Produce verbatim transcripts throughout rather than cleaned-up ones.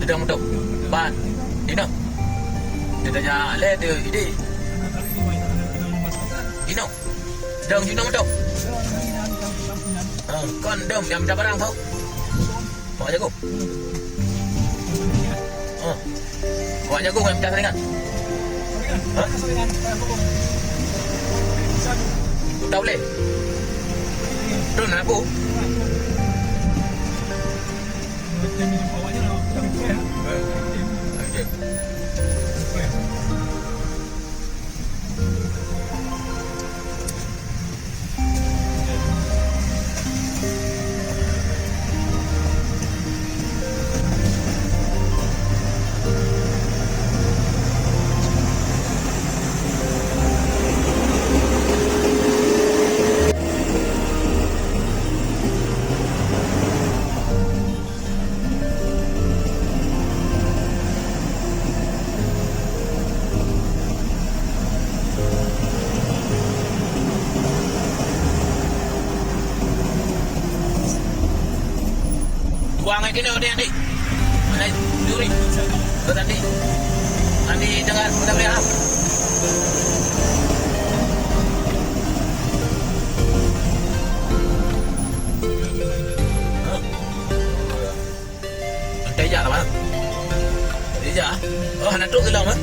Dong tu. Ban. Dino. Dia tanya le tu ide. Dino. Dong dino tu. Ha, kon dong yang minta barang tu. Mak jago. Ha. Mak jago yang minta saringan. Ha? Tu tak boleh. Tu nak aku. Tuang aja kena, adik-adik. Mana juri? Betul, Andi. Andi dengar, betul, ya? Antai jak lah, Bang. Antai jak. Oh, hana trok keu lom, eh?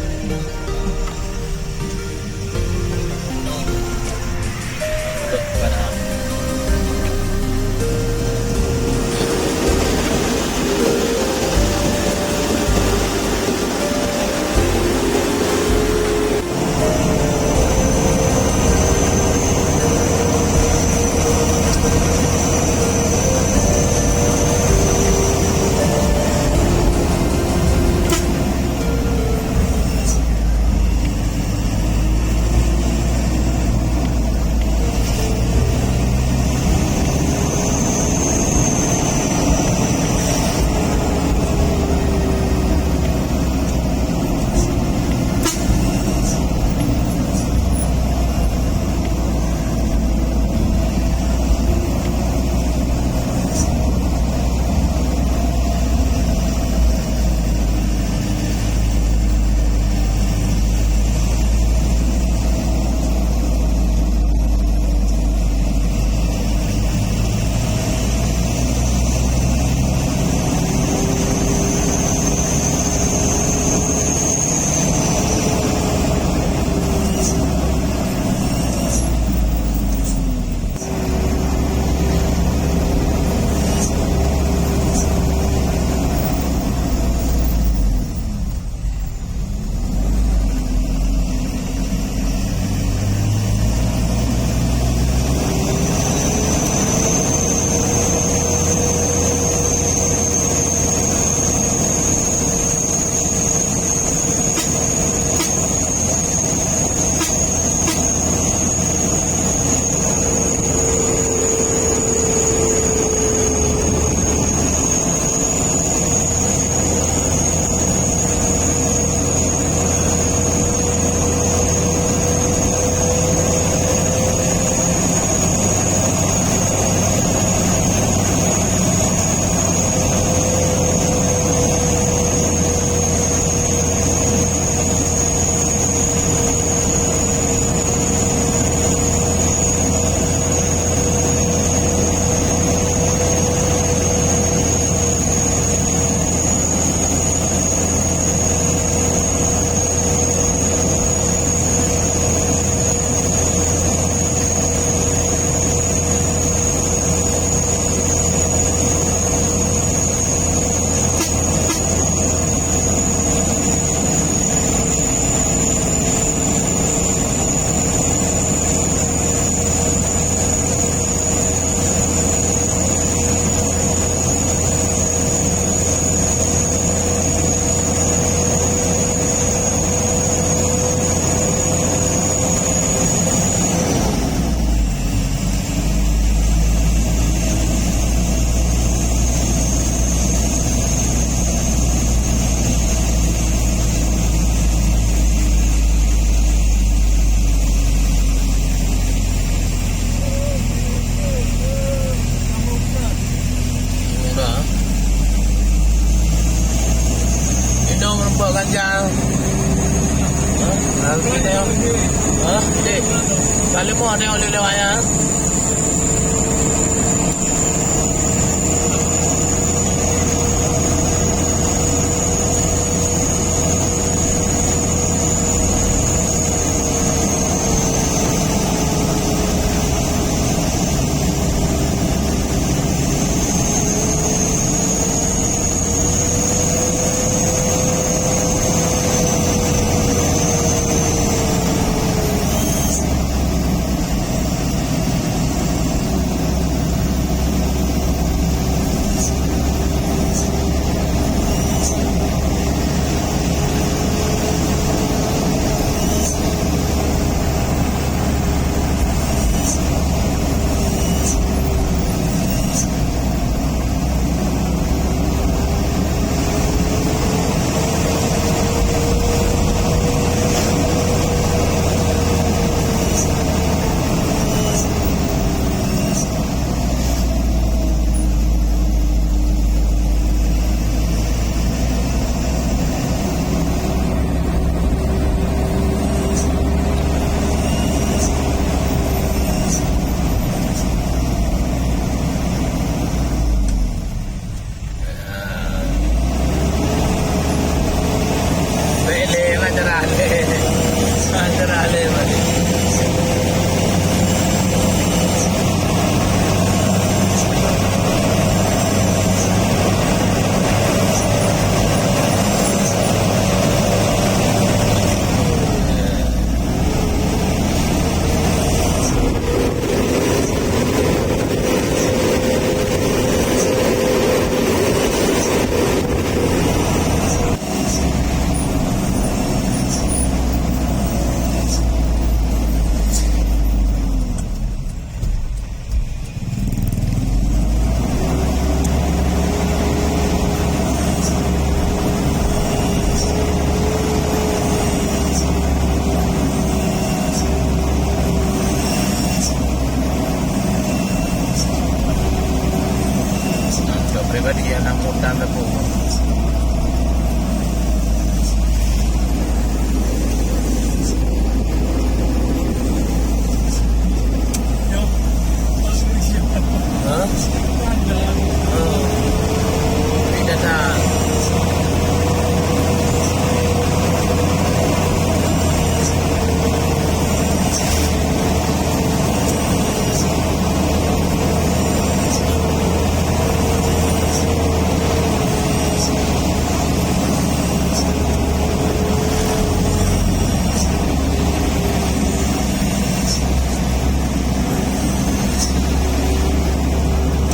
Pribadi yang nak mutang dapur. Hah? Oh. Beri datang.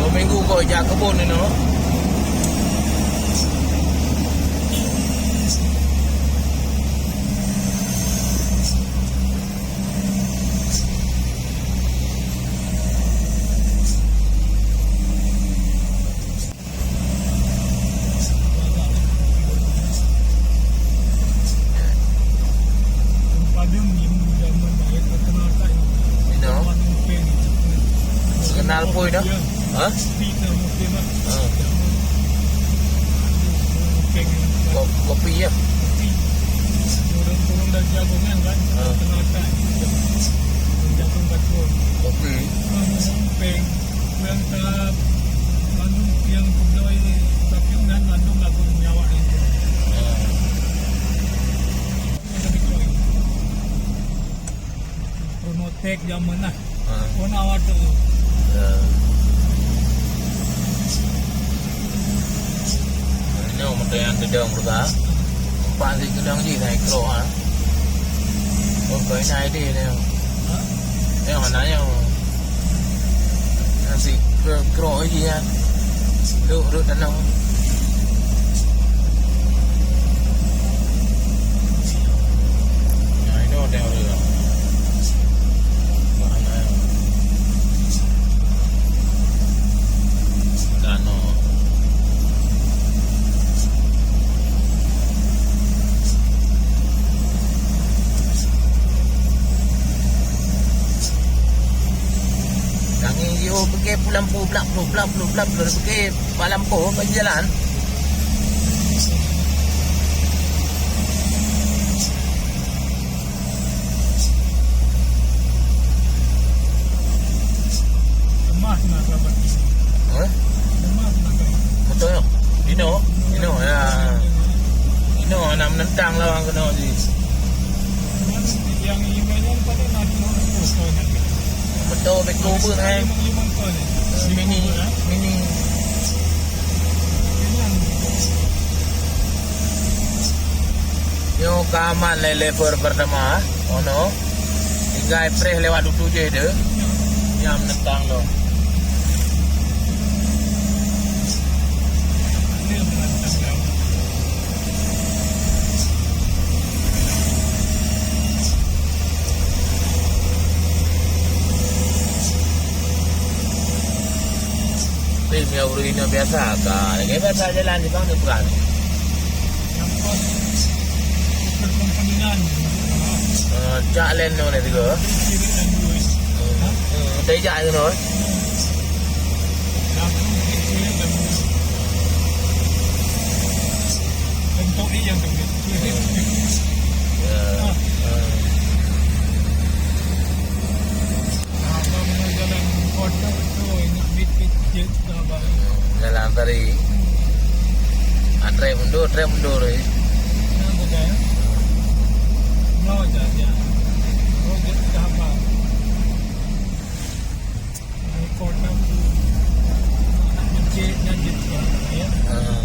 Dua minggu kau jak kebun ni, noh. Kenal pui dah. Ha? Ha. Ko-, kopi ya. Ha. Kopi. Ureueng ka mandum nyang keudroe, tapi nyan mandum lagu nyawa nyan. Ya. Promotek jameun lah. Ha. Pun awak tu. Ya. Nyoe moto nyang keudong juga. Empat si keudong jih naik trok ah. Oh, kau ini idea dia. Ha? Nyoe hana nyoe. Nasi kro-, kro aja ya. Duk, duk tanam. Nah, ini ada orang. Mana? Tanam. Tangieng jih, oh, pike pulang pu blak, blak, blak, blak, blak, pike palam po, bak jalan. Lemah na sahabat. Hah? Lemah na sahabat. Betul. Ino, ino, ya. Ino, nak menentang lawan kena ni. Yang lima ni pada nak betul, betul, eh. Mini, mini. Nyoe ka aman lé level pertama, ono. Tinggai preh lewat dutu je deh. Nyam nentang lo. Tapi meunyoe ureueng inong biasa ka, lagèe biasa jalan di bang ni peugah. Eh, cak lain nyoe ni tiga. Hmm, hmm, tai jak tu noh. Ya. Hmm. Jalan tadi. Antre mundur, antre mundur, eh. Ah.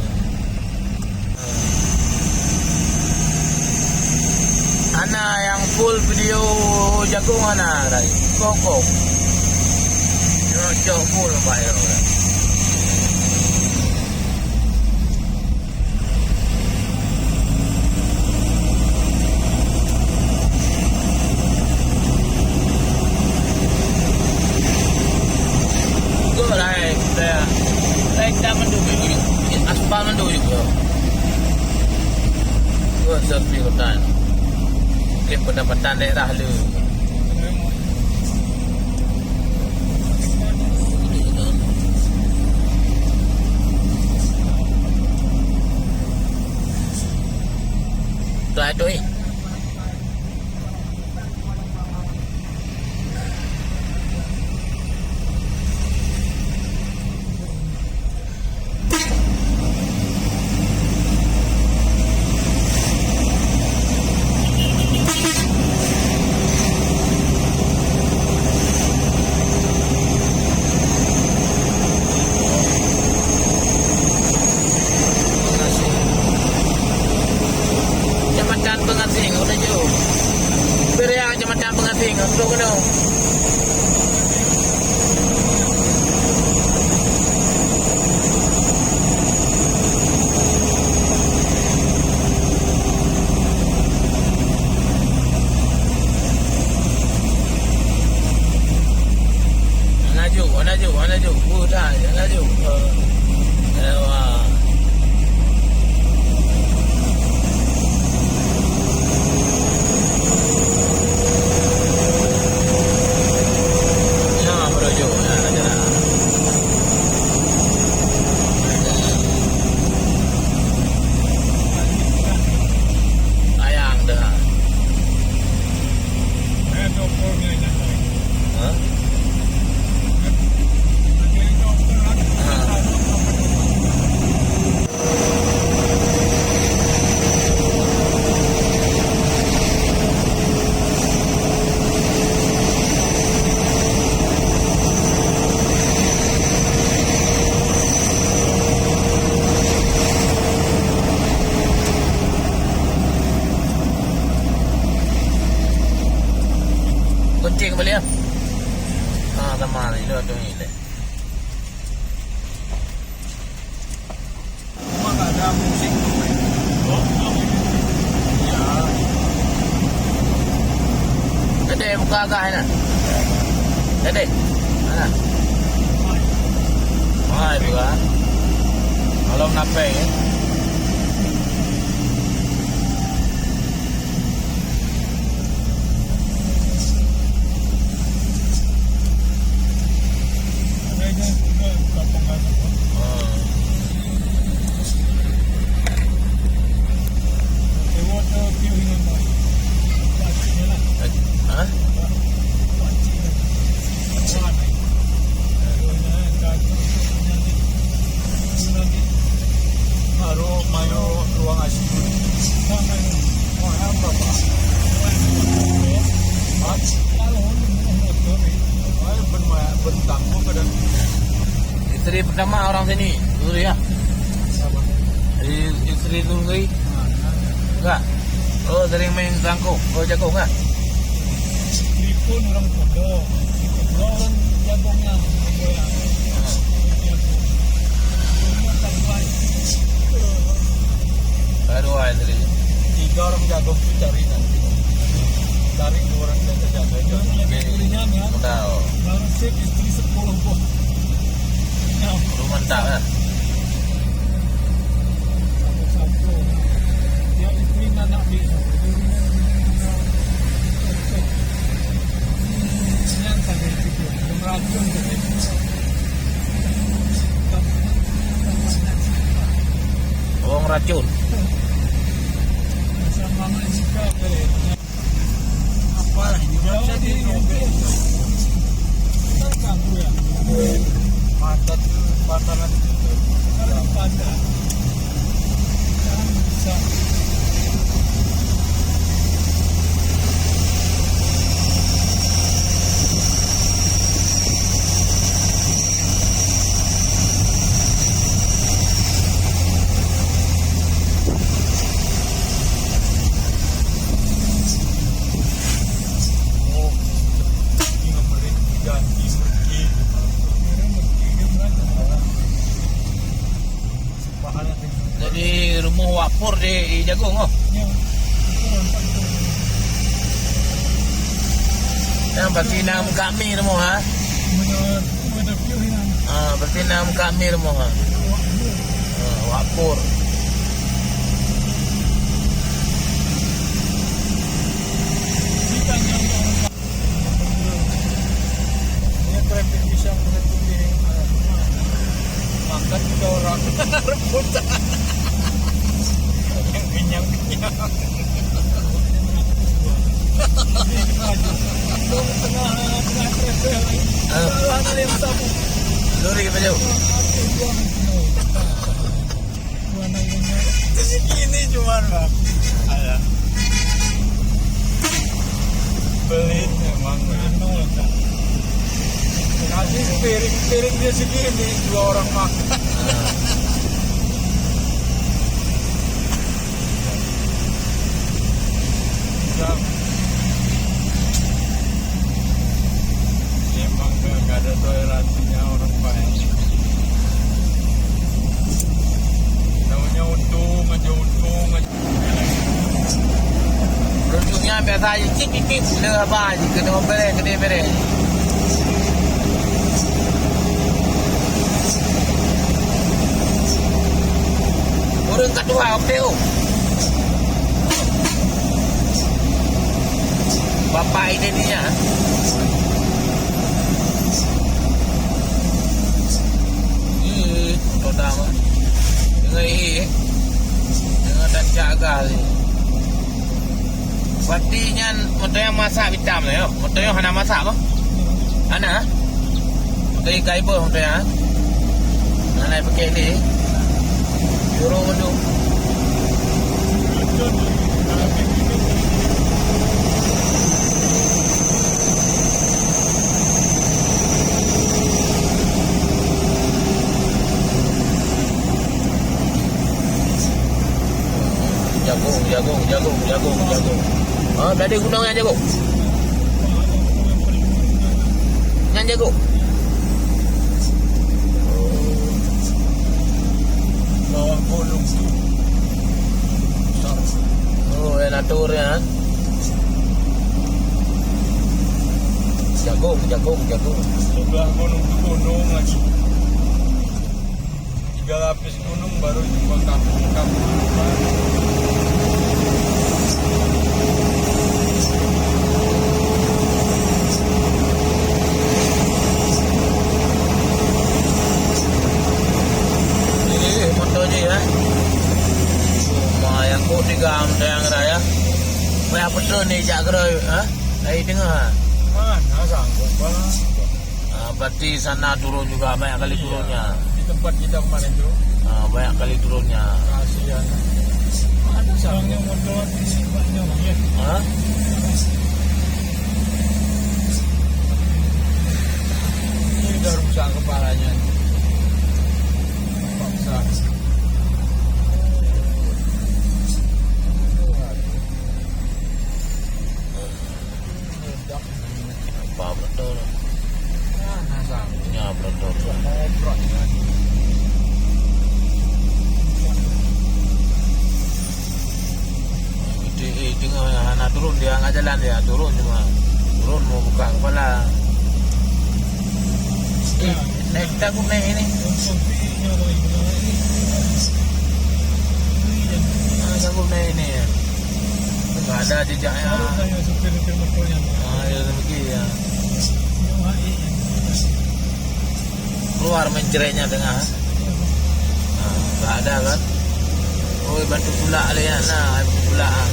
Hana nyang full video jagong hana tadi. Kok-kok. Nyoe cok full nampak nyoe. Go lain, lain, lain dah mandum, aspal mandum juga. Go sepi hutan. Mungkin pendapatan daerah le. Gagah na. Jadi. Mana? Wah, itu lah. Kalau nape ya? Hah? Baru mayo ruang I C U. Oh, ya, apa, Pak? Hah? Ayo, ben, ben tangguh ke dah. Isteri pertama orang sini, Suriah. Siapa? I-, isteri Suri. Enggak. Oh, sering main jangkung. Oh, jagung, kan? Isteri pun orang pondok. Orang jagungnya. Baru aja tadi. Tiga orang jago tu cari nanti. Cari dua orang jago-jago. Oke. Modal. Baru sip isteri sepuluh boh. Baru mantap lah. Satu-satu. Tiap isteri nak nak beli. Yang tadi itu, yang racun tadi. Wong racun. Apa ini? Jadi, mata tu, pandangan tu. Kalau pandang. Jadi rumoh wak por di, di jagong oh. Nah, berarti na muka mi rumoh ha. Ah, berarti na muka mi rumoh ha. Ah, wak por. Ini keripik pisang dengan kupi. Makan juga orang rebutan. Yang kenyang-kenyang. Tengah, tengah kereta lagi. Ah. Salah ada yang sapu. Lori baju. Habis buang. Itu segini cuman, Bang. Alah. Pelit memang. Kasih piring, piring dia segini, dua orang makan. Jam. Memang gak ada toleransinya orang baik. Namanya untung aja, untung aja. Beruntung nyan biasa aja cit titik le haba aja kena bereh, kena bereh. Ureueng ka tuha, oke, oh. Bapak ini dia. Ih, moto dah mah. Dengar ih. Dengar dan cak gas ni. Berarti nyan moto nyang masak hitam lah, ya? Moto nyang hana masak, apa? Hana? Moto nyang kai beuh moto nyang, ha? Hana pakai ni. Juru mandum. Jagong, jagong, jagong, jagong, jagong. Ha, tadi gunong nyan jagong. Nyan jagong. Bawah bolong tu. Oh, eh, naturnya. Jagong, jagong. Sebelah gunung tu gunung lagi. Tiga lapis gunung baru jumpa kampung-kampung. Ini motor je, ya. Cuma yang kok tiga, yang raya. Banyak betul ni, jak gerai, ha? Dari tengah. Mana sanggup, Bang? Ah, berarti sana turun juga, banyak kali turunnya. Di tempat kita kemarin tu. Ah, banyak kali turunnya. Kasihan. Mana sanggup? Orangnya motor di sini banyak, Bang, ya? Ha? Ini dah rusak kepalanya. Paksa. Nampak betul. Nya betul. Itu, eh, tengok hana turun, dia angkat jalan dia, turun cuma. Turun mau buka kepala. Eh, naik takut naik ini. Ah, takut naik ini ya. Enggak ada jejaknya. Baru tanya supir-supir motornya. Ah, ya, demikian ya. Keluar mencereknya tengah. Ah, enggak ada kan? Oh, bantu pula leh ya. Nah, bantu pula. Ah.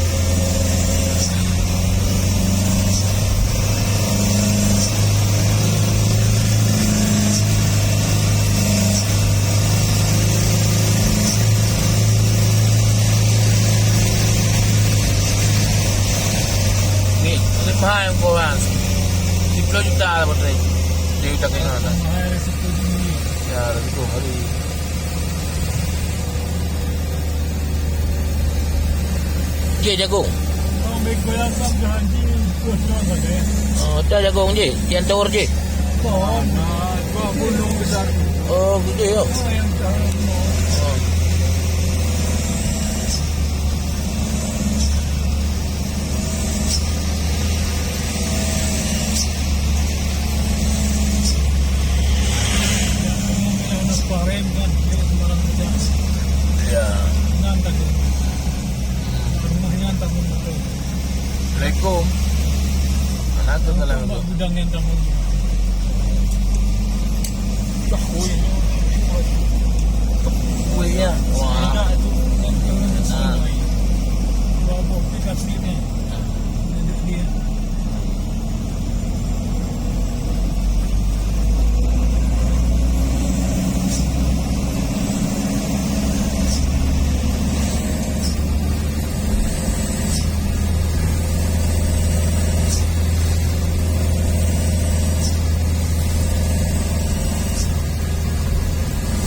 Ni, lepas yang korang. Sepuluh juta lah, Putri. Dia utang kena lah. Ya, resiko hari. Jih jagong. Oh, dah jagong jih. Yang tower jih. Oh, gitu ya. Oh. Ya. Assalamualaikum. Mana tu kalau gudang yang tamu? Dah kuih. Kuih ya. Wah. Ada tu. Ah. Dua buah aplikasi ni.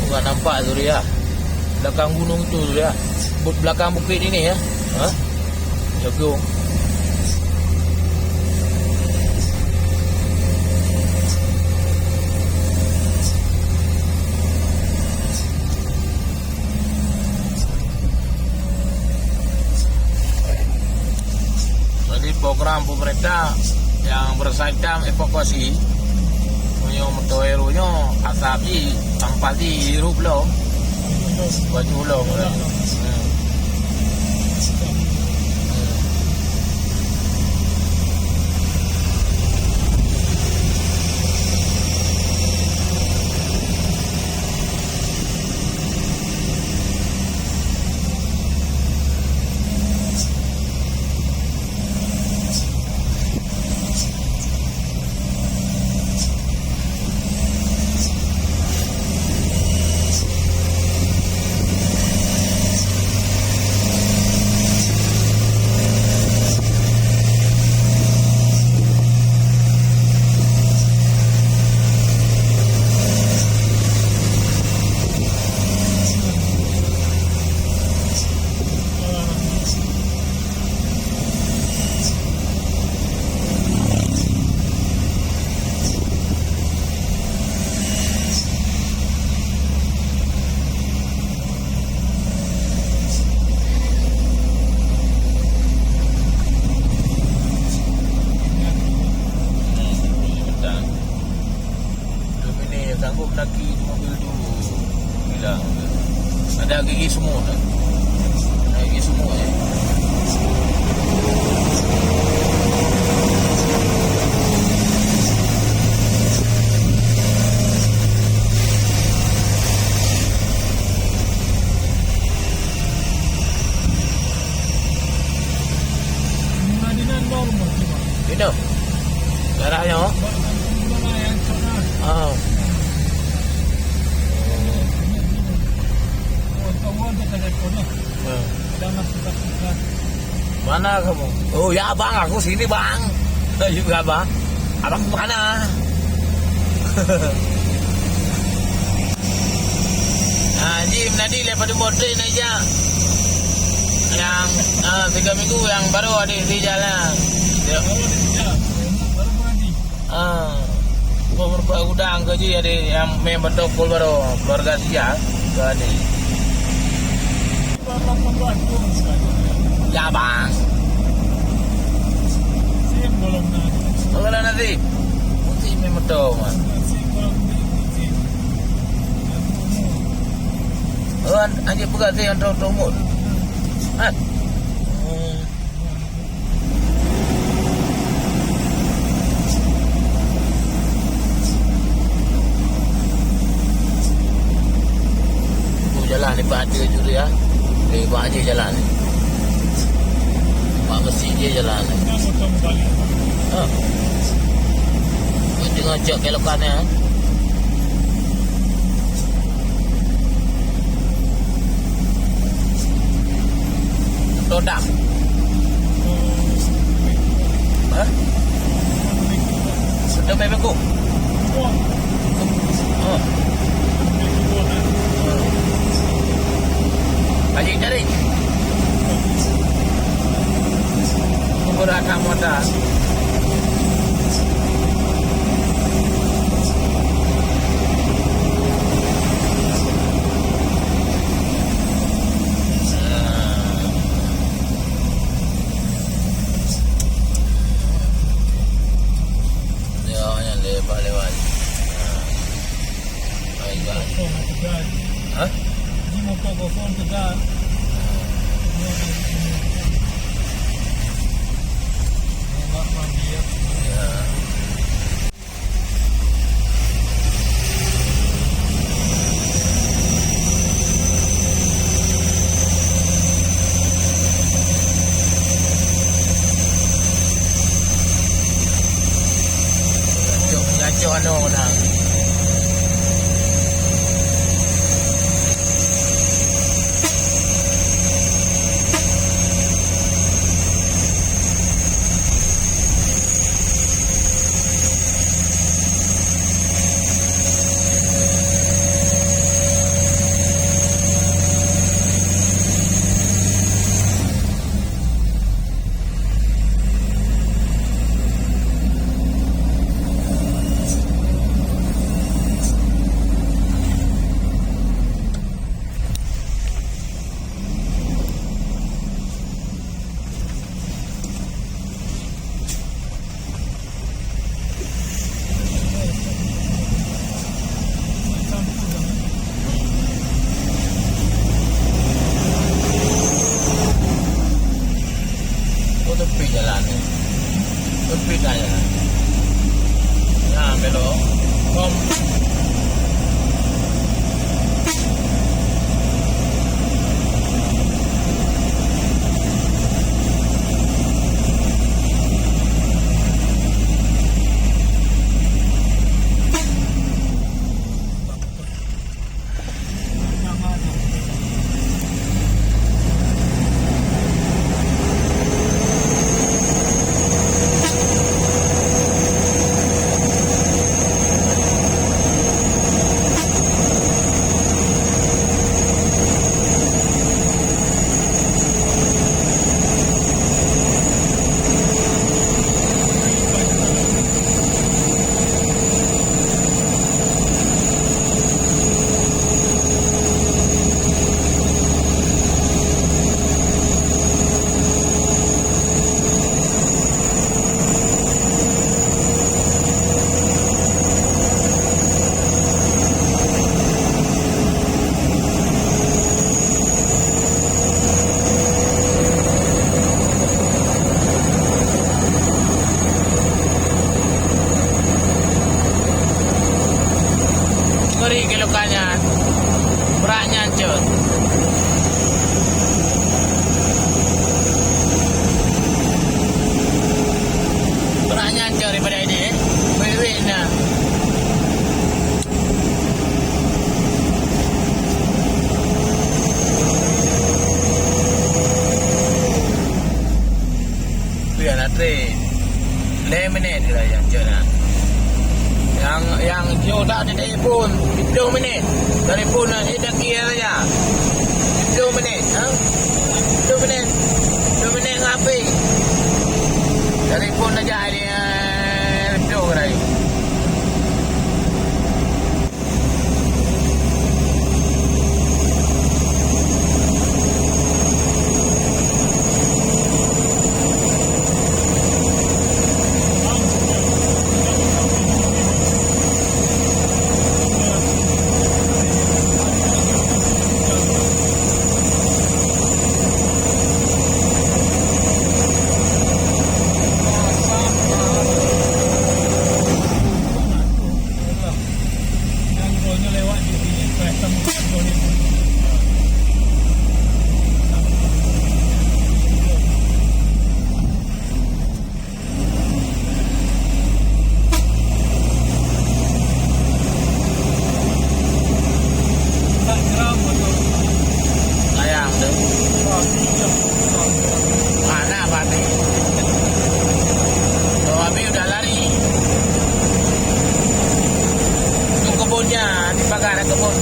Bukan nampak tu dia. Belakang gunung tu dia. Belakang bukit ini ya. Ha? Jagung. Jadi program pemerintah yang berkaitan evakuasi, meunyoe meuteue nyoe asap jih, sampah jih hirup lom. Baju lom. Hmm. Gila. Ada gigi semua dah. Ada gigi semua, ya. Di mana? Daerah nyoe? Ah. Ah. Mana kamu? Oh ya, Bang, aku sini, Bang. Juga, Bang. Abang mana? Ah, jih meunadi lé padum boh trek na jak. Nyang, ah, tiga minggu nyang barô adék di jalan. Ya. Ah, bukan meureumpok gudang keu jih adék nyang mé beutôi pol barô, keluarga Sia keu adék. Ya, Bang. Kalau nanti, putih mé beutôi, Bang. Oh, an-, anjing peugah teh yang tahu umur. Kan? Tu jalan ni, bak dia juri, ah. Ni, bak dia jalan ni. Bak mesti dia jalan ni. Ha. Tengok cek belokan ni, ah. Dodam. Hah? Sudah main bengkok? Oh. Lagi cari. Kuburan anak muda. Dia awaknyan leubeh lewat. Ha? Hah? Di motor kosong tegal. Ya. Gacok, gacok anu dah. Pun, tujuh minit. Dari pun, eh, dak kira saja. Tujuh minit, ha? Tujuh minit. Tujuh minit ngon api. Dari pun saja dia, eh, tujuh kali. Sayang tu. Mana babi? Babi udah lari. Itu kebunnya, di pagar kebun.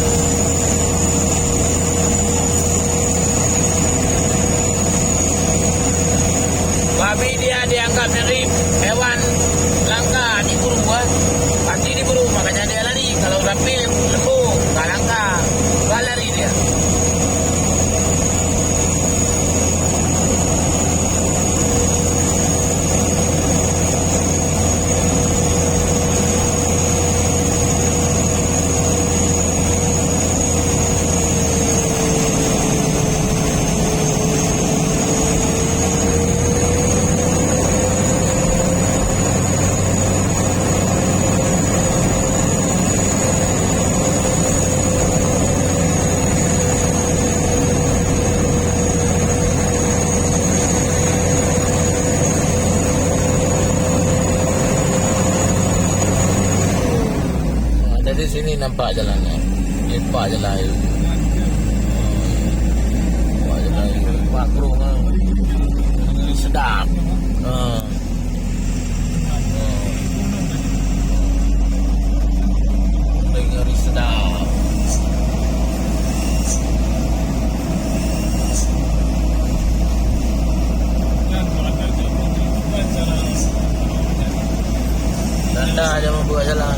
Babi dia dianggap dari hewan langka, diburu, ah. Pasti diburu, makanya dia lari. Kalau sapi lembu, nggak langka, nggak lari dia. Ha, dari sini nampak jalan, eh. Nampak jalan. Nampak jalan. Nampak kerong, ha. Sedap. Ha. Dengar sedap. Tanda aja membuka jalan.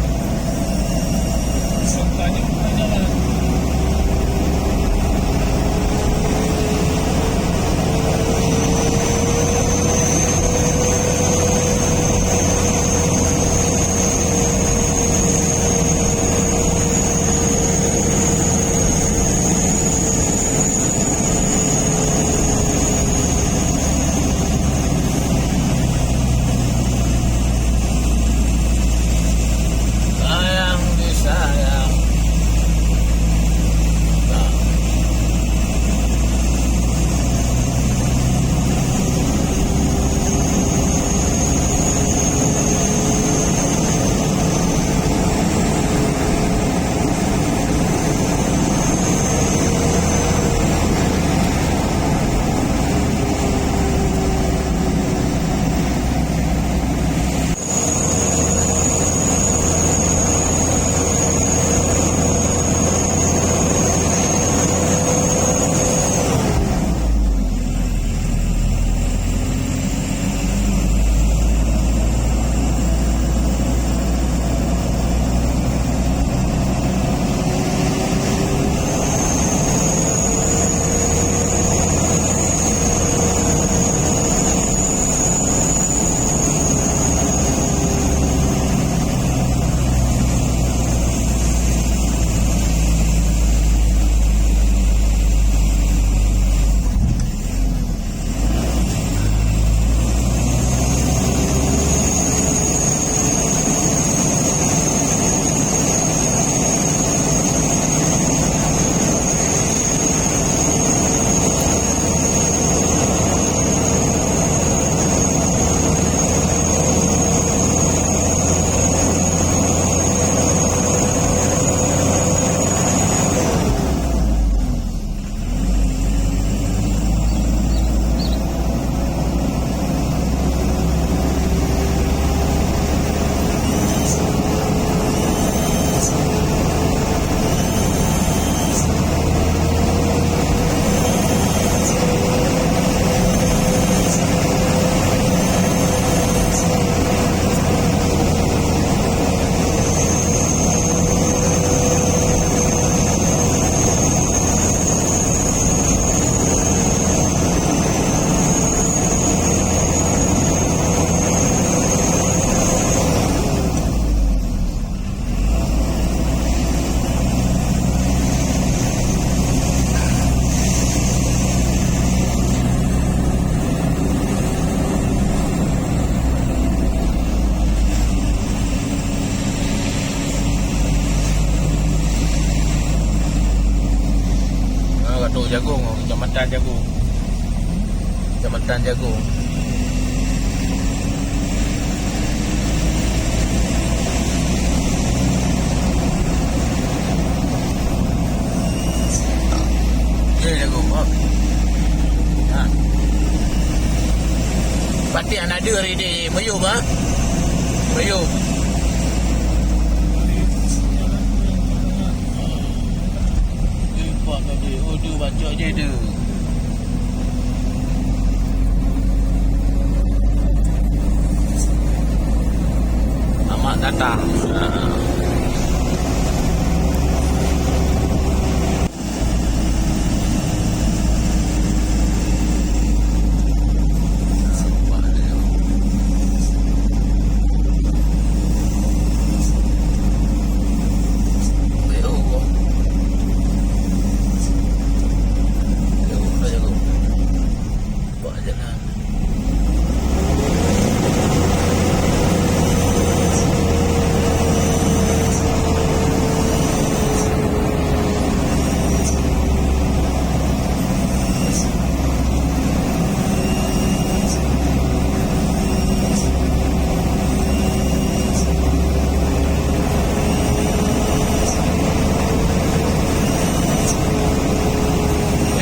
Tu Jagong, Kecamatan Jagong. Kecamatan Jagong. Ye, Jagong, oh. Ha. Patéh hana deuh hari deh, meuyueb, ha? Meuyueb. Nampak tadi, oh, tu baca je tu. Selamat datang. Ha.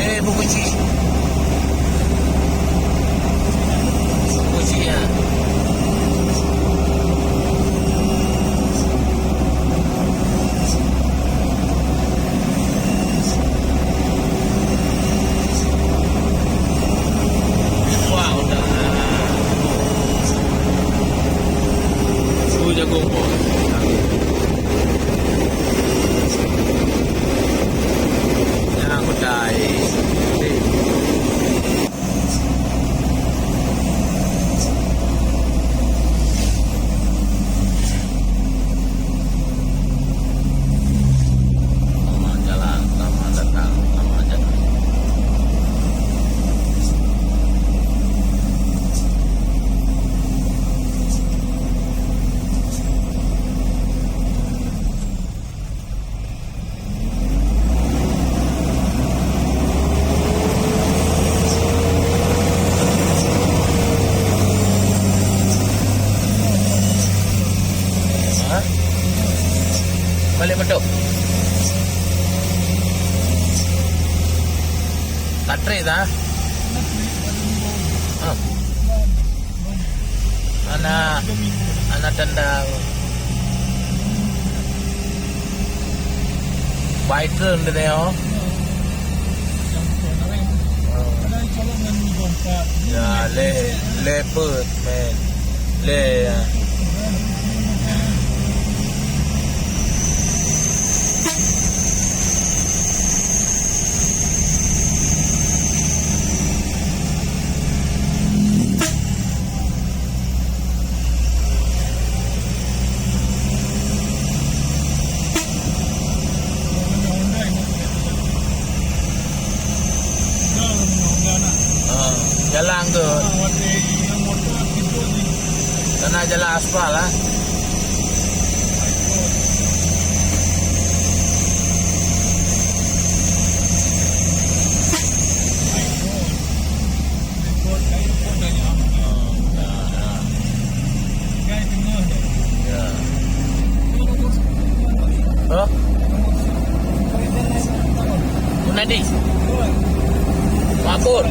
Eh, buku cik. Buku cik, ya. Wah, udah. Su jagung, bos. Nah, udah. Selamat jalan, selamat datang, selamat jalan. Ha? Balik betul. Tak trace ah. Ha. Ana, ana tendang. Bai treun teuh nyoe. Ya, lé, lé peuet, men. Lé, ya. Ha, jalan tu. Karena jalan aspal lah. Oh, dah, dah. Ya. Hah? Munadi? Makbul?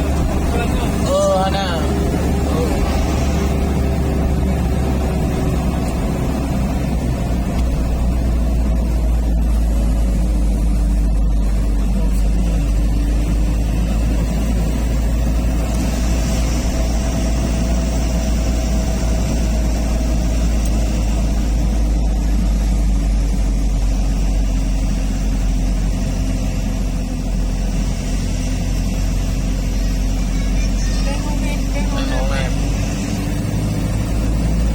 Oh, hana. Oh.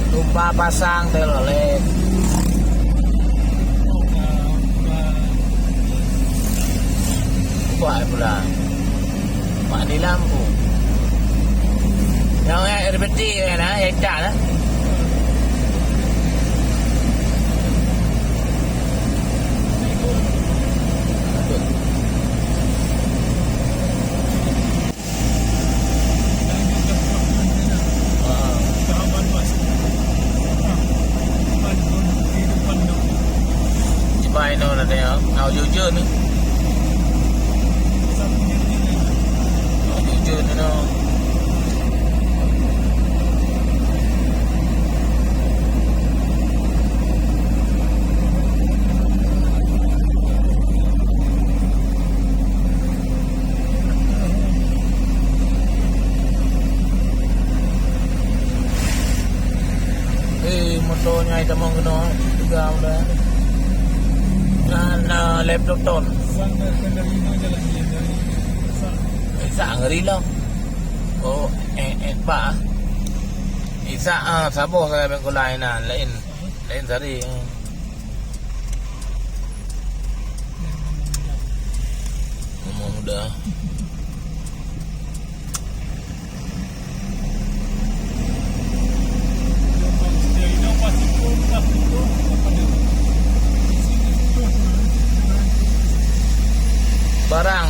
Tumpah pasang teuh loleh. Kuat pula. Mak di lampu. Nyang air beutih kan, ha? Yang cak lah. Hai, tamong keunoe, tiga udah. Nah, nah, laptop ton. Isak ngeri lah. Oh, eh, eh, bah. Isak, ah, saboh saya bengkolai nan, lain. Lain sehari. Umur muda. Barang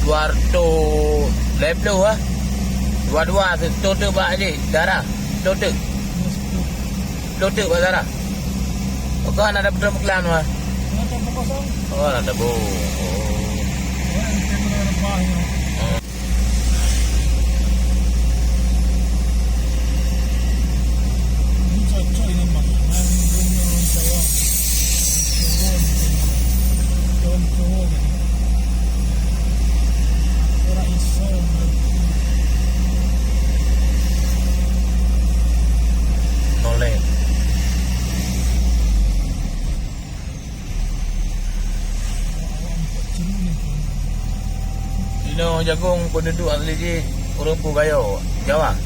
dua ratus lima puluh, ah. Dua dua, seratus tu bak jih, darah. Seratus tu. Seratus tu bak darah. Bukan ada betul muklan, wah. Oh, ada bu. Oh. Noleh. Inoe Jagong peunduduek asli jih ureueng peue Gayo, Jawa?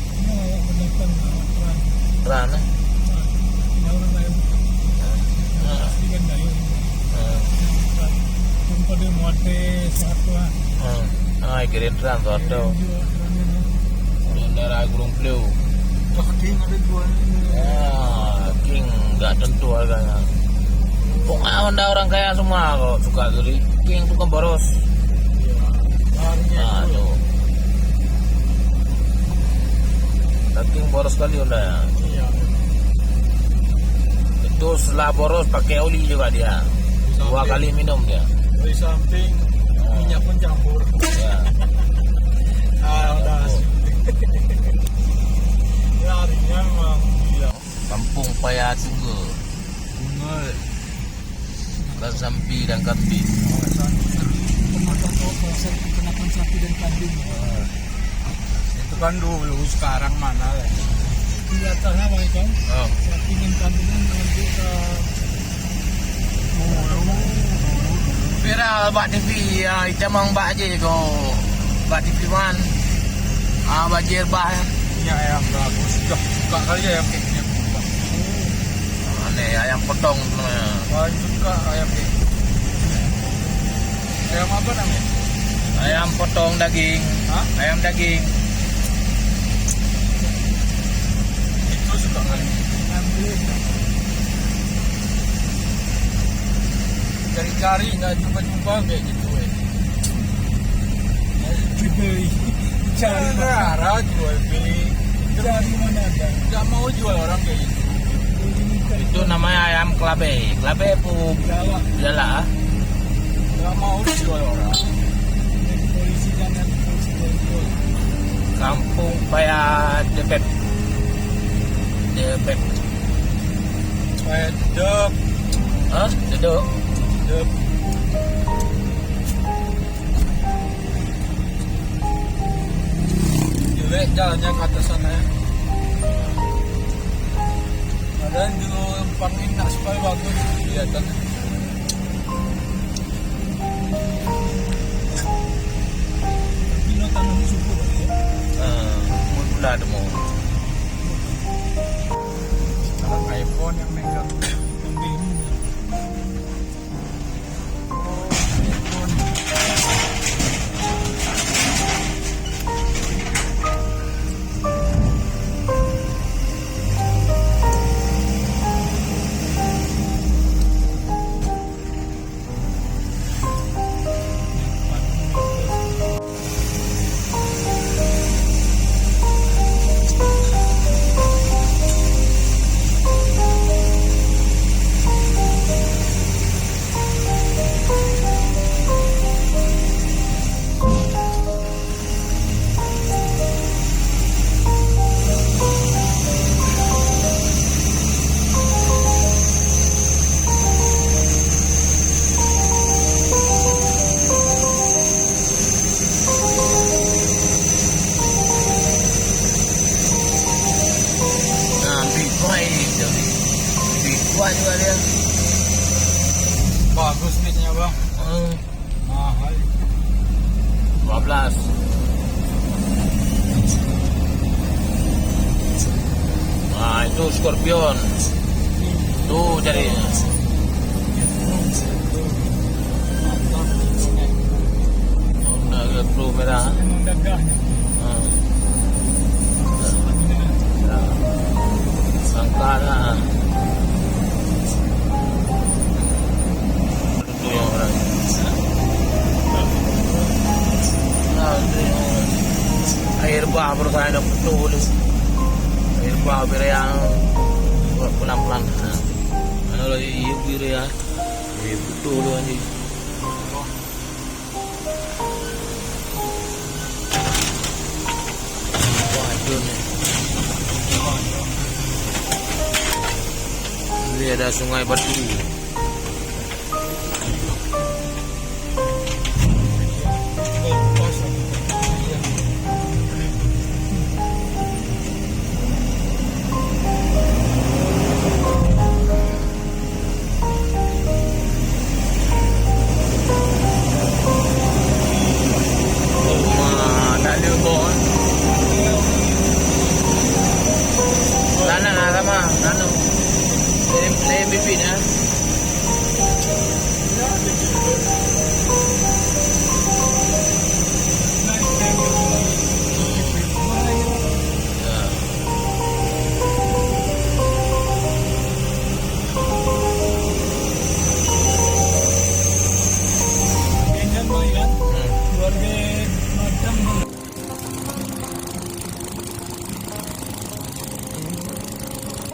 Tran, eh? Ha. Ha. Ha, kirim Tran Soeharto. Daerah Gunung Peliu. Wah, King ada jual ni. Ya, King nggak tentu harganya. Pokoknya Honda orang kaya semua kalau suka geri. King tu kan boros. Iya. Harinya Ah, itu. Tu. King boros sekali Honda ya. Iya. Itu setelah boros pakai oli juga dia. Dua Sampai. kali minum dia. Di samping Ah. minyak pun campur. Ya. Ah, udah. Campur. Ya, harinya memang iya. Kampung Paya Tunggal. Tunggal. Bukan Sampi dan Kambing. Kawasan penataan, kawasan peternakan sapi dan kambing. Ah. Itu kan dulu, sekarang mana ya? Di atasnya apa itu? Ah. Sapi dan kambing kan nanti ke Viral bak T V, ah, itamong bak je ko. Bak T V One. Ah, bak Jerbah, ya. Ini ayam bagus. Dah suka kali ayam kek ni. Mana ayam potong tu, ya. Paling suka ayam kek. Ayam apa namanya? Ayam potong daging. Hah? Ayam daging. Itu suka kali. Cari-cari nak jumpa-jumpa kayak gitu, eh. Cari mana? Cari jual beli. Cari mana ada? Nggak mau jual orang kayak gitu. Itu namanya ayam kelabe. Kelabe pu Galak. Galak, ah. Nggak mau dijual orang. Polisi jangan, polisi jangan jual. Kampung Paya Debet. Debet. Paya Dep. Hah? Dep. Dep. Jelek jalannya ke atas sana, ya. Padahal dulu pangin nak supaya bagus kelihatan. Tapi nak tanah ni subur tadi, ya. Ah, mula ada mau. Sekarang iPhone yang megang. Scorpion. Tu jadi. Nak ke kru merah. Ha. Sangka dah. Betul yang orang. Nah, itu yang orang. Air bah baru saya nak betul ni. Air bah beri yang buat pelan-pelan. Ha. Mana lagi, iya, beri ya. Air betul tu, anjing. Ini ada Sungai Batu.